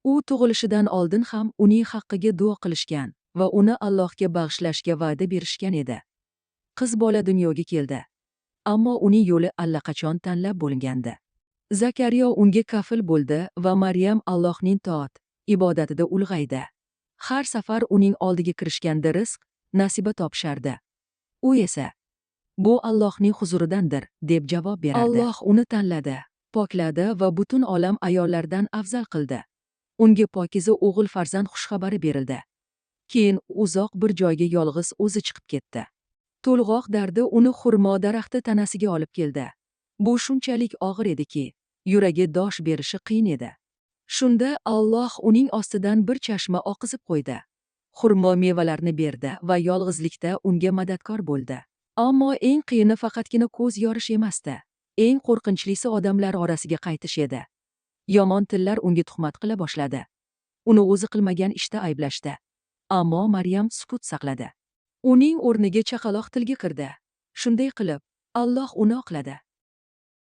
U tug'ilishidan oldin ham uning haqqiga duo qilishgan va uni Allohga bag'ishlashga va'da berishgan edi. Qiz bola dunyoga keldi. Ammo uning yo'li allaqachon tanlab bo'lingandi. Zakariyo unga kafil bo'ldi va Maryam Allohning toat, ibodatida ulg'aydi. Har safar uning oldiga kirishganda rizq, nasiba topishardi. U esa: "Bu Allohning huzuridandir", deb javob berardi. Alloh uni tanladi, pokladi va butun olam ayollardan afzal qildi. Unga pokiza o'g'il farzand xushxabari berildi. Keyin uzoq bir joyga yolg'iz o'zi chiqib ketdi. To'lg'oq dardi uni xurmo daraxti tanasiga olib keldi. Bu shunchalik og'ir ediki, yuragi dosh berishi qiyin edi. Shunda Alloh uning ostidan bir chashma oqizib qo'ydi. Xurmo mevalarini berdi va yolg'izlikda unga madadkor bo'ldi. Ammo eng qiyini faqatgina ko'z yorish emasdi. Eng qo'rqinchlisi odamlar orasiga qaytish edi. Yomon tillar unga tuhmat qila boshladi. Uni o'zi qilmagan ishda ayblashdi. Ammo Maryam sukut saqladi. Uning o'rniga chaqaloq tilga kirdi. Shunday qilib, Alloh uni oqladi.